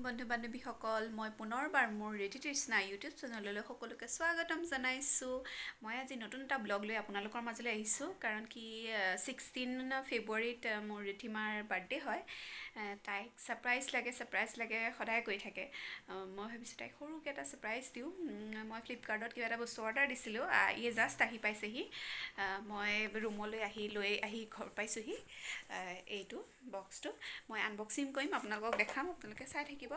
বন্ধু বান্ধৱীসকল, মই পুনৰবাৰ মোৰ ৰিধি তৃষ্ণা ইউটিউব চেনেললৈ সকলোকে স্বাগতম জনাইছোঁ। মই আজি নতুন এটা ব্লগ লৈ আপোনালোকৰ মাজলৈ আহিছোঁ, কাৰণ কি 16 ফেব্ৰুৱাৰীত মোৰ ৰিধিমাৰ বাৰ্থডে হয়। তাইক ছাৰপ্ৰাইজ লাগে, ছাৰপ্ৰাইজ লাগে সদায় কৈ থাকে। মই ভাবিছোঁ তাইক সৰুকৈ এটা ছাৰপ্ৰাইজ দিওঁ। মই ফ্লিপকাৰ্টত কিবা এটা বস্তু অৰ্ডাৰ দিছিলোঁ, ই জাষ্ট আহি পাইছেহি। মই ৰুমলৈ আহি লৈ আহি ঘৰ পাইছোঁহি। এইটো বক্সটো মই আনবক্সিং কৰিম, আপোনালোকক দেখাম, আপোনালোকে চাই থাকিব।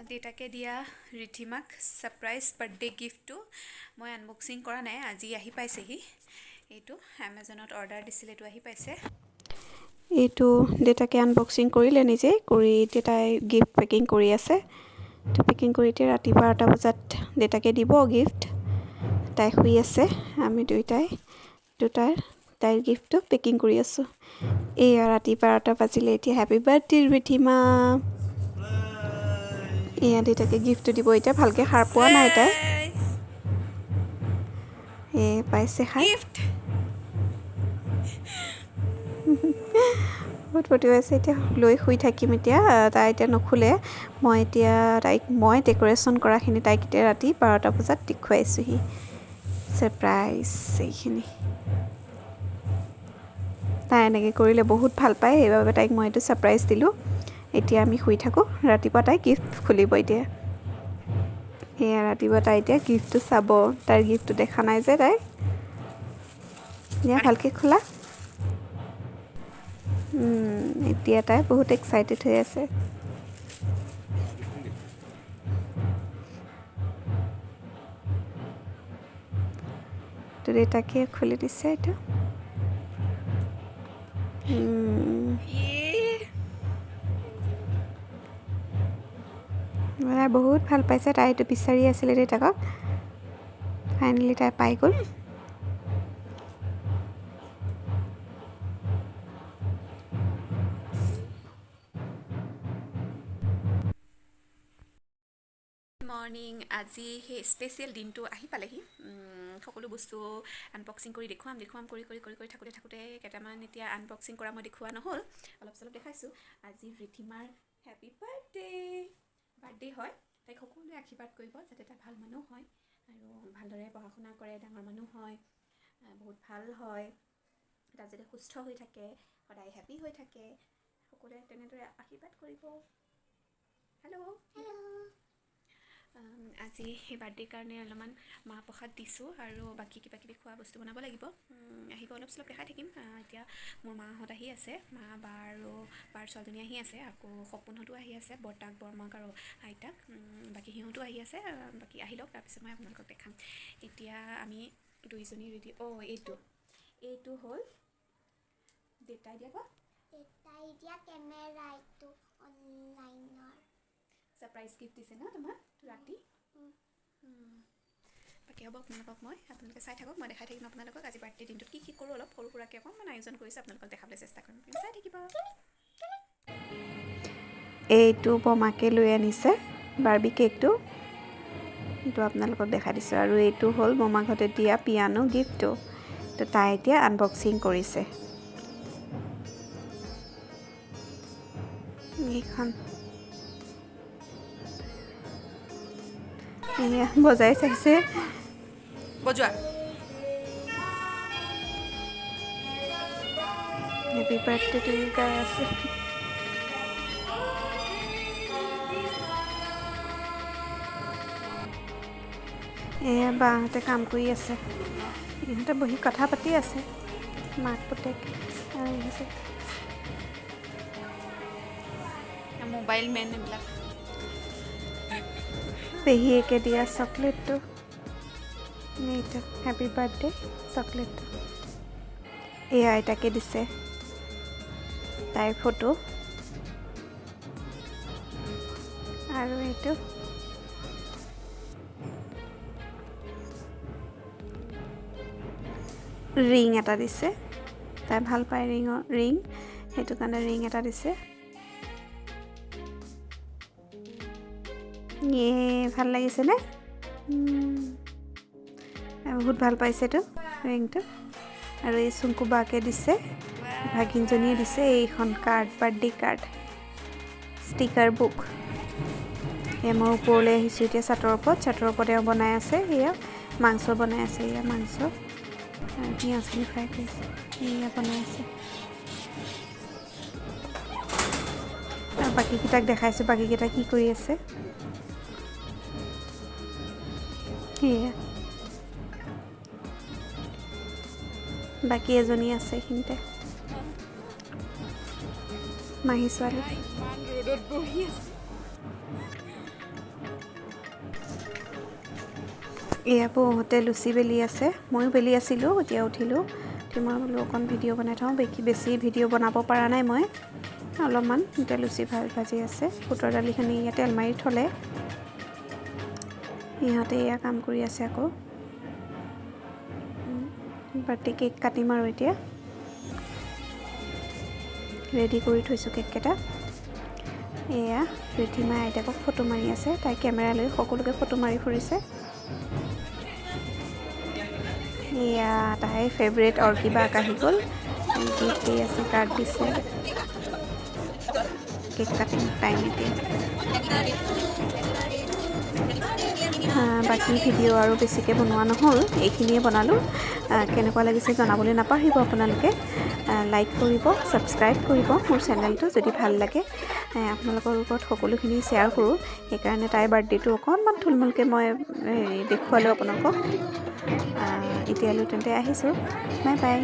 দেউতাকে দিয়া ৰিধিমাক ছাৰপ্ৰাইজ বাৰ্থডে গিফ্টটো মই আনবক্সিং কৰা নাই, আজি আহি পাইছেহি। এইটো এমাজনত অৰ্ডাৰ দিছিলে, এইটো আহি পাইছে। এইটো দেউতাকে আনবক্সিং কৰিলে নিজে কৰি, এতিয়া তাই গিফ্ট পেকিং কৰি আছে। তো পেকিং কৰি এতিয়া ৰাতি 12টা বজাত দেউতাকে দিব গিফ্ট। তাই শুই আছে, আমি দুয়োটাই দুটাৰ তাইৰ গিফ্টটো পেকিং কৰি আছোঁ। এয়া ৰাতি 12টা বাজিলে এতিয়া। Happy birthday Ridhima. এয়া দেউতাকে গিফ্টটো দিব এতিয়া, ভালকৈ সাৰ পোৱা নাই তাই। এই পাইছে সাৰ, বহুত ফূৰ্তি পাইছে। এতিয়া লৈ শুই থাকিম। এতিয়া তাই এতিয়া নুখুলে। মই এতিয়া তাইক মই ডেক'ৰেশ্যন কৰাখিনি তাইক এতিয়া ৰাতি 12টা বজাত দেখুৱাইছোঁহি ছাৰপ্ৰাইজ। এইখিনি তাই এনেকৈ কৰিলে বহুত ভাল পায়, সেইবাবে তাইক মই এইটো ছাৰপ্ৰাইজ দিলোঁ। এতিয়া আমি শুই থাকোঁ, ৰাতিপুৱা তাই গিফ্ট খুলিব এতিয়া। সেয়া ৰাতিপুৱা তাই এতিয়া গিফ্টটো চাব, তাইৰ গিফ্টটো দেখা নাই যে তাই। ভালকৈ খোলা। এতিয়া তাই বহুত এক্সাইটেড হৈ আছে। তো দেউতাকে খুলি দিছে এইটো। তাই বহুত ভাল পাইছে, তাই এইটো বিচাৰি আছিলে দেউতাকক, ফাইনেলি তাই পাই গ'ল। মৰ্ণিং, আজি সেই স্পেচিয়েল দিনটো আহি পালেহি। সকলো বস্তু আনবক্সিং কৰি দেখুৱাম দেখুৱাম কৰি কৰি কৰি কৰি থাকোঁতে থাকোঁতে কেইটামান এতিয়া আনবক্সিং কৰা মই দেখুওৱা নহ'ল, অলপ চলপ দেখাইছোঁ। আজি ৰিধিমাৰ হেপী বাৰ্থডে হয়। তাইক সকলোৱে আশীৰ্বাদ কৰিব যাতে তাই ভাল মানুহ হয় আৰু ভালদৰে পঢ়া শুনা কৰে, ডাঙৰ মানুহ হয়, বহুত ভাল হয়, তাই যাতে সুস্থ হৈ থাকে, সদায় হেপী হৈ থাকে। সকলোৱে তেনেদৰে আশীৰ্বাদ কৰিব। হেল্ল', আজি সেই বাৰ্থডেৰ কাৰণে অলপমান মাহ প্ৰসাদ দিছোঁ আৰু বাকী কিবা কিবি খোৱা বস্তু বনাব লাগিব। আহিব, অলপ চলপ দেখাই থাকিম। এতিয়া মোৰ মাহঁত আহি আছে, মা বা আৰু বাৰ ছোৱালীজনী আহি আছে, আকৌ সপোনহঁতো আহি আছে, বৰ্তাক বৰমাক আৰু আইতাক, বাকী সিহঁতো আহি আছে। বাকী আহি লওক, তাৰপিছত মই আপোনালোকক দেখাম। এতিয়া আমি দুইজনী ৰেডি। অ' এইটো হ'ল দেউতাই দিয়া কেমেৰা, এইটো অনলাইনৰ ছাৰপ্ৰাইজ গিফ্ট দিছে ন তোমাক ৰাতি। বাকী হ'ব, আপোনালোকক মই আপোনালোকে চাই থাকক, মই দেখাই থাকিম আপোনালোকক আজি বাৰ্থডে দিনটোত কি কি কৰোঁ। অলপ সৰু সুৰাকৈ অকণমান আয়োজন কৰিছোঁ, আপোনালোকক দেখাবলৈ চেষ্টা কৰিম, চাই থাকিব। এইটো বমাকে লৈ আনিছে বাৰ্বি কেকটো, এইটো আপোনালোকক দেখাই দিছোঁ। আৰু এইটো হ'ল বমাকহঁতে দিয়া পিয়ানো গিফ্টটো, তো তাই এতিয়া আনবক্সিং কৰিছে এইখন। এয়া বজাই চাইছে, বজোৱা। হেপী বাৰ্থডে টু ইউ গাই আছে। এয়া বাহঁতে কাম কৰি আছে, ইহঁতে বহি কথা পাতি আছে, মাক পুতেক আৰু ইহঁতে মোবাইল মেন এইবিলাক। পেহীয়েকে দিয়া চকলেটটো, এইটো হেপী বাৰ্থডে চকলেটটো। এয়া আইতাকে দিছে তাইৰ ফটো। আৰু এইটো ৰিং এটা দিছে, তাই ভাল পায় ৰিং, সেইটো কাৰণে ৰিং এটা দিছে। ভাল লাগিছেনে? বহুত ভাল পাইছে এইটো ৰিংটো। আৰু এই চুংকু বাকে দিছে, ভাগিনজনীয়ে দিছে এইখন card, birthday card, sticker book. এয়া মই ওপৰলৈ আহিছোঁ এতিয়া চাটৰ ওপৰত, চাটৰ ওপৰত এওঁ বনাই আছে, এয়া মাংস বনাই আছে, এয়া মাংস আৰু পিঁয়াজখিনি ফ্ৰাই কৰিছে, এয়া বনাই আছে। আৰু বাকীকেইটাক দেখাইছোঁ বাকীকেইটা কি কৰি আছে। এয়া বাকী এজনী আছে এইখিনিতে, মাহী ছোৱালী। এয়া বৌহঁতে লুচি বেলি আছে, ময়ো বেলি আছিলোঁ, এতিয়া উঠিলোঁ। উঠি মই বোলো অকণ ভিডিঅ' বনাই থওঁ, বেছি ভিডিঅ' বনাব পৰা নাই মই, অলপমান। এতিয়া লুচি ভাজি আছে, বুটৰ দালিখিনি ইয়াতে তেল মাৰি থ'লে। ইহঁতে এয়া কাম কৰি আছে আকৌ। বাৰ্থডে কেক কাটিম আৰু এতিয়া ৰেডি কৰি থৈছোঁ কেককেইটা। এয়া ৰিধিমাই আইতাকক ফটো মাৰি আছে, তাই কেমেৰা লৈ সকলোকে ফটো মাৰি ফুৰিছে। এয়া তাইৰ ফেভৰেট অৰ্কিবাক আহি গ'ল, গিফ্ট দি আছে, কাৰ্ড দিছে। কেক কাটিং টাইম এতিয়া। বাকী ভিডিঅ' আৰু বেছিকৈ বনোৱা নহ'ল, এইখিনিয়ে বনালোঁ। কেনেকুৱা লাগিছে জনাবলৈ নাপাহৰিব আপোনালোকে, লাইক কৰিব, ছাবস্ক্ৰাইব কৰিব মোৰ চেনেলটো যদি ভাল লাগে। আপোনালোকৰ লগত সকলোখিনি শ্বেয়াৰ কৰোঁ, সেইকাৰণে তাইৰ বাৰ্থডেটো অকণমান থুলমূলকৈ মই হেৰি দেখুৱালোঁ আপোনালোকক। এতিয়ালৈ তেন্তে আহিছোঁ, বাই বাই।